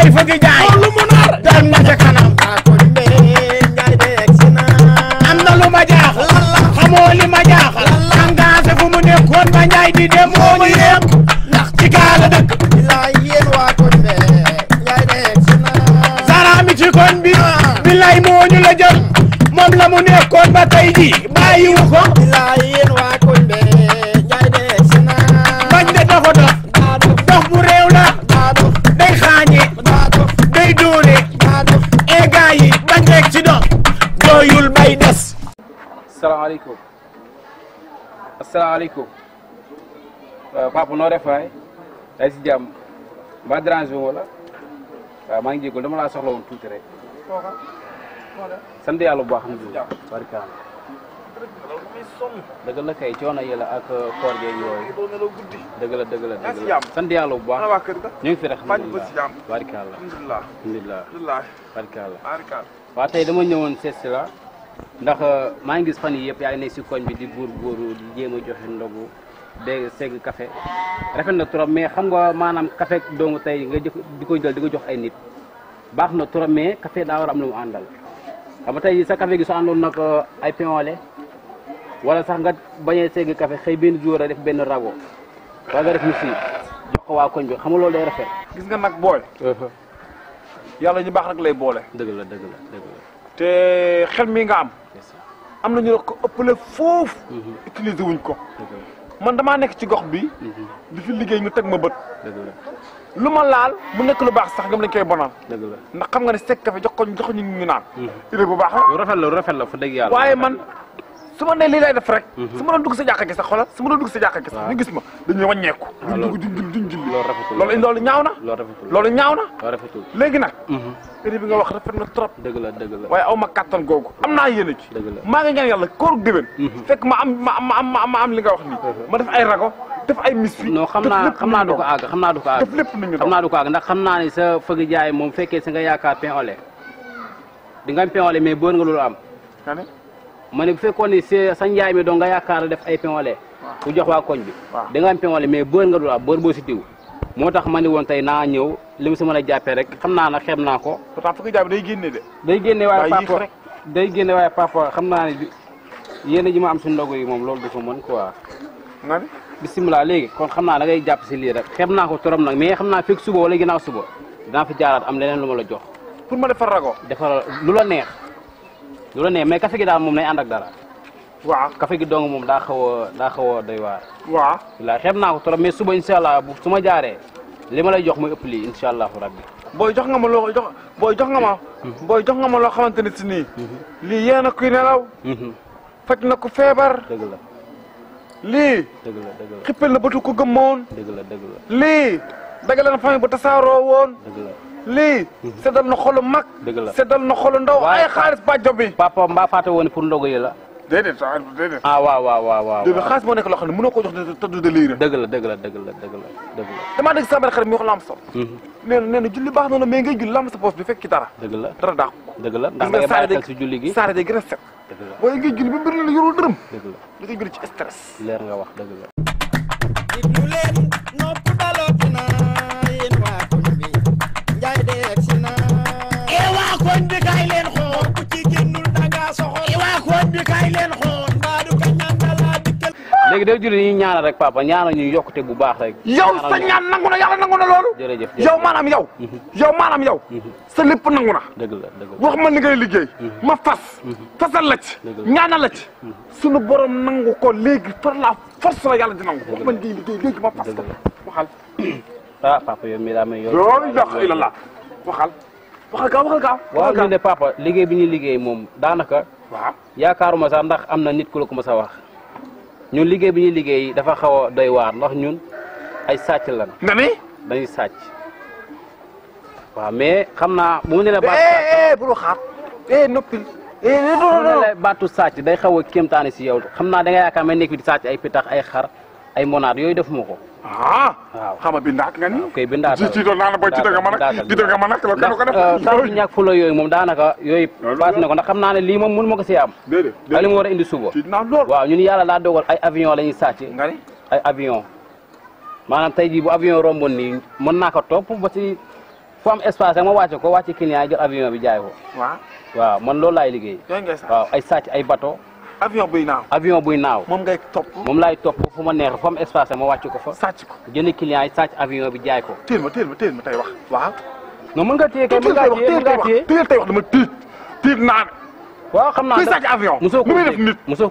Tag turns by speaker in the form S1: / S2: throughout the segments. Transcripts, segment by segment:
S1: Njaay fëgg jaay lu mu nar dem na ca kanam waa koñ bi Njaay de egsi na am na lu ma jaaxal xamoo li ma jaaxal engagé fu mu nekkoon ba Njaay di dem moo ñu yem ndax ci kaala dëkk bilaay yéen waa koñ bi Njaay de egsi na Zara mi ci koñ bi bilaay moo ñu la jël moom la mu nekkoon ba tey ji bàyyiwu ko bilaay yéen waa koñ bi Njaay de egsi na bañ de dafa dox dox bu réew la day xaañe day dóore e gaa yi bañ rek ci dox doyul bay des.
S2: asalaamaaleykum asalaamaaleykum papa noo def waay day si jàmm mbaa dérange wala waaw maa ngi jégalu dama laa soxla woon tuuti rek sant yàlla bu baax alhamdulilah barikaam dëgg la kay coono yi la ak koor geeg yooyu dëgg la dëgg la sant yàlla bu baax ñu ngi fi rek alhamdulilah barikaam alhamdulilah barikaam waaw tey dama ñëwoon seet si la ndax maa ngi gis fan yi yëpp yaa ngi nekk si koñ bi di góorgóorlu di jéem a joxe ndogu de segg café rafet na trop mais xam nga maanaam café doomu tey nga di ko jël di ko jox ay nit baax na trop mais café daa war a am lu mu àndal xam nga tey sa café gi soo àndoon nag ay pain au lait wala sax nga bañee segg café xëy benn jour a def benn rago wala nga def mu si jox ko waa koñ bi xam nga loolu day rafet.
S3: gis nga nag booy. yàlla ñu baax rek lay boole.
S2: dëgg la dëgg la dëgg la.
S3: te xel mi nga am na ñu la ko ëppale foofu. utiliser wuñ ko. man damaa nekk ci gox bi. di fi liggéey ñu teg ma bët.
S2: dëgg la
S3: lu ma laal mu nekk lu baax sax ñoom lañ koy bonal.
S2: dëgg la
S3: ndax xam nga ne segg café jox ko ñu naan. idée bu baax la.
S2: lu rafet la fa dëgg yàlla.
S3: waaye man su ma nee lii lay def rek. su ma doon dugg sa jàkka gi sax xoolal su ma doon dugg sa jàkka gi sax ñu gis ma dañuy wàññeeku. duñ dugg duñ julli.
S2: loolu rafetul
S3: loolu ñaaw na. loolu ñaaw na.
S2: loolu rafetul
S3: léegi nag. idée bi nga wax rafet na trop.
S2: dëgg la dëgg la
S3: waaye aw ma kattan googu am naa yéene ci.
S2: dëgg la
S3: maa ngi ñaan yàlla kóorug déwén. fekk ma am li nga wax nii. ma def ay rago def ay mis fi.
S2: non xam naa du ko àgg xam naa du ko àgg.
S3: def lépp nañu
S2: xam naa du ko àgg ndax xam naa ne sa fëgg jaay moom fekkee si nga yaakaar pain au lait di nga am pain au lait mais bër nga loolu am. ma ne bu fekkoon ni sa njaay mi doon nga yaakaar def ay pain au lait bu jox waa koñ bi da nga am pain au lait mais bër nga loolu am bër boo si diw moo tax ma ne woon tey naa ñëw li mu si mën a jàppee rek xam naa nag xeeb naa ko.
S3: pourtant fëgg jaay bi day génne de.
S2: day génne waaye papa xam naa ne yéen ji ma am si ndogu yi moom loolu du ko mën quoi.
S3: nga ni
S2: bisimilah léegi kon xam naa da ngay jàpp si lii rek xeeb naa ko trop nag mais xam naa fekk suba wala ginnaaw suba dinaa fi jaaraat am leneen lu ma la jox.
S3: pour ma defar rago.
S2: defar lu la neex mais café gi daal moom nay ànd ak dara.
S3: waaw
S2: café gi dong moom daa xaw a doy waar.
S3: waaw.
S2: wallaahi xeeb naa ko trop mais suba incha allah su ma jaaree li ma lay jox muy ëpp lii incha allahu rabbi.
S3: booy jox nga ma loo xamante ne si nii. lii yéen a kuy nelaw. faj na ko feebar.
S2: dëgg la.
S3: lii.
S2: dëgg la
S3: xippel na bëtu ko gëmmoon.
S2: dëgg la.
S3: lii dagale na famille bu tasaaroo woon.
S2: dëgg la.
S3: lii seddal na xolu mag.
S2: dëgg la
S3: seddal na xolu ndaw ay xaalis bàjjo bi.
S2: papa mbaa fàtte woon pour ndogu yi la.
S3: déedéet.
S2: ah waaw.
S3: déedéet xaalis moo nekk loo xam ne mënoo ko jox te du délire.
S2: dëgg la.
S3: damaa dégg sama benn xarit mi wax lam sol. nee na julli baax na la mais ngay julli lam sa poos bi fekk ci dara.
S2: dëgg la
S3: dara daax ko.
S2: dëgg la ndax da ngay bàyyi xel si julli gi.
S3: saare day gën a set.
S2: dëgg la
S3: waaye ngay julli ba mbir la yorul dërëm.
S2: dëgg la
S3: da ngay julli ci stress.
S2: leer nga wax dëgg la.
S1: diglu leen nopp dalooti na yéen waa koñ bi Njaay de egsi na waa koñ bi kaay leen xool ku ci génnul danga soxor waa koñ bi kaay leen xool mbaa du ka ñaan dala dikkal
S2: léegi day julli ñuy ñaanal rek papa ñaanal ñu yokkute bu baax rek.
S3: yow sa ñaan nangu na yàlla nangu na loolu.
S2: jërëjëf
S3: yow maanaam yow. sa lépp nangu na.
S2: dëgg la
S3: wax ma li ngay liggéey. ma fasal la ci. ñaanal la ci. sunu borom nangu ko léegi par la force la yàlla di nangu. wax ma li ngay liggéey léegi ma fas ko waxal.
S2: ah papa yow mii daa may yow.
S3: loolu yàq ilallah waxal gaaw.
S2: waaw ñu ne papa liggéey bi ñuy liggéey moom daanaka.
S3: waaw
S2: yaakaaruma sax ndax am na nit ku la ko mës a wax. ñun liggéey bi ñuy liggéey dafa xaw a doy waar ndax ñun ay sàcc lan.
S3: nga ni
S2: dañuy sàcc. waaw mais xam naa bu mu ne la baatu
S3: sàcc bul xaar noppil
S2: baatu sàcc day xaw a kéemtaane si yow xam naa da nga yaakaar may nekk fi di sàcc ay pitax ay xar ay monaat yooyu defuma ko.
S3: waaw xam nga bindaat nga ni.
S2: kay bindaatal
S3: ci doon naa la booy ci dëgg ma nag la ko def.
S2: ndax ñàkk fu la yooyu moom daanaka yooyu paase na ko ndax xam naa ne lii moom mënu ma ko si am.
S3: déedéet
S2: ak li mu war a indi suba. waaw ñun yàlla daa dogal ay avion la ñuy sàcc.
S3: nga ni ay
S2: avion maanaam tey jii bu avion romboon nii mën naa ko topp ba si fu am espace rek ma wàcce ko wàcce client yi jël avion bi jaay ko. waaw man loolu laay liggéey. waaw ay sàcc ay bateau.
S3: avion buy naaw.
S2: avion buy naaw.
S3: moom ngay topp.
S2: moom laay topp fu ma neex fu am espace rek ma wàcc ko fa.
S3: sàcc ko
S2: jënd client yi sàcc avion bi jaay ko.
S3: téel ma tey wax waaw.
S2: non mën nga téye kay mën ngaa téye
S3: téel tey wax dama tiit naa ne.
S2: waaw xam naa
S3: kuy sàcc avion.
S2: mosoo koo
S3: def nit
S2: mosoo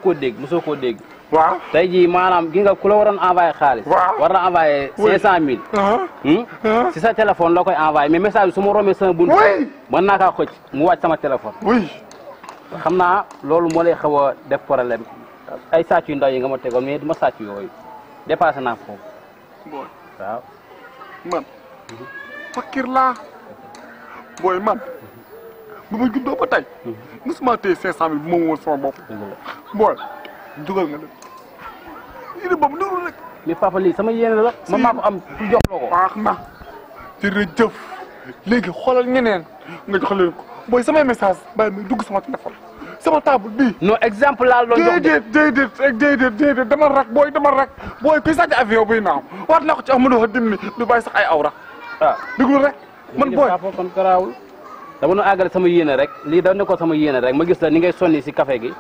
S2: koo dégg.
S3: waaw
S2: tey jii maanaam gi nga ku la waroon envoyé xaalis. war na envoyé 500000. si sa téléphone la koy envoyé mais message bi su ma romee sama bunt. mën naa kaa xëcc mu wàcc sama téléphone. xam naa loolu moo lay xaw a def problème ay sàcc yu ndaw yi nga ma tegoon mais du ma sàcc yooyu dépassé naa foofu. waaw.
S3: man. fakir laa. booy man. bu ma juddoo ba tey. mosuma téye 500000 bu ma woon sama bopp. booy dugal nga dem. lii de boobu déglu rek.
S2: mais papa lii sama yéene la. man maa ko am pour jox la ko.
S3: baax na. jërëjëf léegi xoolal ñeneen nga jox leen ko booy samay message bàyyi ma dugg sama téléphone sama table bii.
S2: non exemple laa doon jox
S3: déedéet dama rak booy kuy sàcc avion buy naaw waat naa ko ci Amadou Hadim ni du bàyyi sax ay awra. déglu rek man booy
S2: kon garaawul dama doon àggale sama yéene rek lii da nekkoon sama yéene rek ma gis la ni ngay sonni si café gi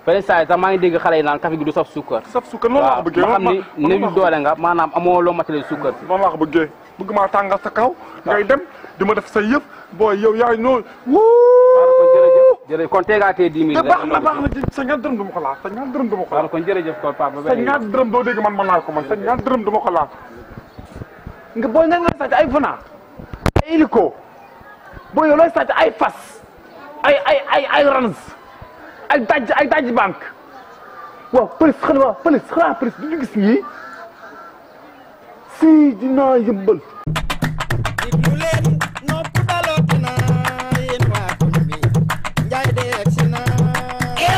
S2: fële saa yi sax maa ngi dégg xale yi naan café gi du saf suukar.
S3: noonu laa ko bëggee.
S2: waaw ma xam ni néew doole nga maanaam amoo loo matale suukar si.
S3: noonu laa ko bëggee bëgg maa tàngal sa kaw. ngay dem di ma def sa yëf booy yow yaay noonu.
S2: jërëjëf kon tegaatee 10 000 rek.
S3: baax na sa ñaar dërëm du ma ko laal sa ñaar dërëm du ma ko laal.
S2: kon jërëjëf kon papa.
S3: sa ñaar dërëm doo dégg man laal ko man sa ñaar dërëm du ma ko laal. nga booy nga sàcc ay vana ay hélico booy yow looy sàcc ay fas ay rans ay daj banque waaw police xanaa du ñu gis ñii si dinaa yëmbal.
S1: diglu leen nopp dalooti na yéen waa koñ bi njaay de egsi na.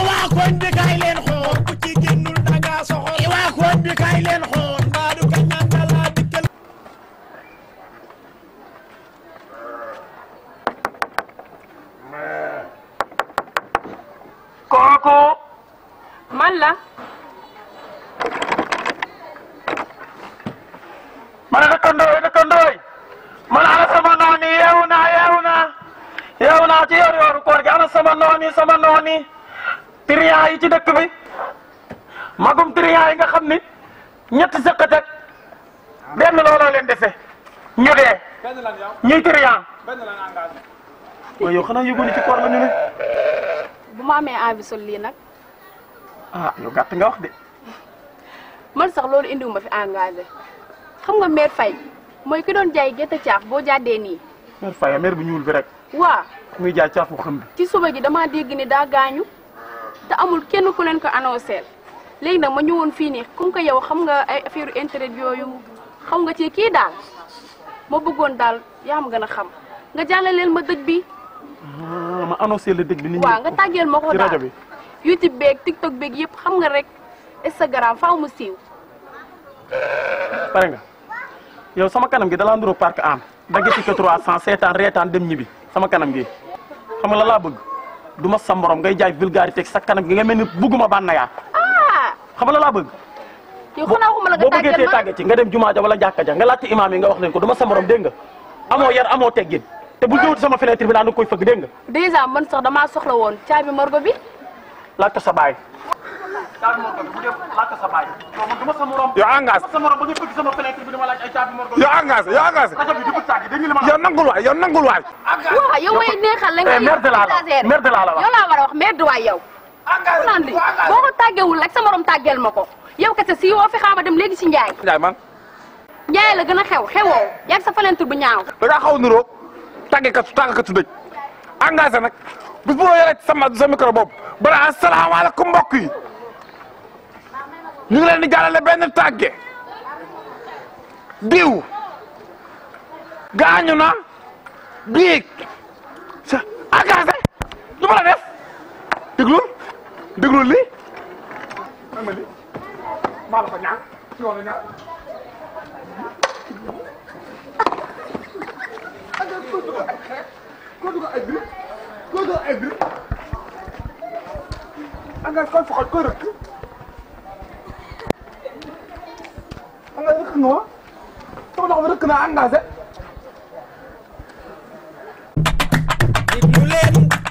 S1: waa koñ bi kaay leen xool ku ci génnul danga soxor. waa koñ bi kaay leen xool mbaa du ka ñaan dala dikkal.
S3: kooku.
S4: man la.
S3: ma ne dëkkandooy man ana sama noon yi yeewu naa ci yor koor gi ana sama noon yi triant yi ci dëkk bi magum triant yi nga xam ni ñetti sëqat ak benn looloo leen dese ñu dee ñuy triant waaye yow xanaa yëgoon ci koor la ñu ne.
S4: bu ma amee envie sol lii nag.
S3: yow gàtt nga wax de.
S4: man sax loolu indiwuma fi engagé xam nga mère Faye mooy ki doon jaay gerte caaf boo jàddee nii.
S3: mère Faye mère bu ñuul bi rek.
S4: waa
S3: muy jaay caafu xam bi.
S4: ci suba gi damaa dégg ni daa gaañu te amul kenn ku leen ko annoncé léegi nag ma ñëwoon fii nii comme que yow xam nga ay affaire internet yooyu xam nga ci kii daal ma bëggoon daal yaa ma gën a xam nga jàllaleel ma dëj bi.
S3: ma annoncé la dëj bi nit ñi.
S4: waaw nga tàggeel ma ko
S3: ci rajo
S4: daal
S3: bi.
S4: YouTube beeg TikTok beeg yëpp xam nga rek Instagram faaw mu siiw.
S3: pare nga yow sama kanam gi dalaa nduroo parc am dagg ci 300 seetaan reetaan dem ñibbi sama kanam gi xam nga la laa bëgg du ma sa morom ngay jaay vulgarité sa kanam gi nga mel ni bugguma bànnayaa. xam nga la laa bëgg.
S4: yow xanaa waxuma la nga
S3: boo bëggee tee
S4: tàggeel ma
S3: tàgge ci nga dem jumaa ja wala jàkka ja nga laajte imaam yi nga wax leen ko du ma sa morom dégg nga amoo yar amoo teggin te bul ñëwati sama fenêtre bi laa nga koy fëgg dégg nga.
S4: déjà man sax damaa soxla woon caabi morgo bi.
S3: laaj ko sa baay. caabi morgo bi bu dee laaj ko sa baay. yow man du ma sa morom. yow engagé
S2: sa morom ba nga fëgg sama fenêtre bi dama laaj ay caabi morgo.
S3: yow engagé
S2: rajo bi du ko tàgge dégg nga li ma.
S3: yow nangul waay yow nangul waay.
S4: waaw yow may neexal la nga
S3: merde laa la merde laa la wax.
S4: yow laa war a wax merde waay yow. naan li boo ko tàggewul rek sa morom tàggeel ma ko yow kese si woo fi xaama dem léegi si Njaay.
S3: Njaay man.
S4: Njaay la gën a xewoo yàgg sa fenêtre bu ñaaw.
S3: da ngaa xaw a niroo tàggekatu dëj engagé nag bis boo yoree sa micro boobu balaa asalaamaaleykum mbokk yi ñu ngi leen di jàllale benn tàgge diw gaañu na biig sa engagé lu ma la def déglul lii maa la ko ñaan yoon ñaan engagé koy foxal koy rëkk engagé rëkk nga wa sama loxo bi rëkk naa engagé
S1: leen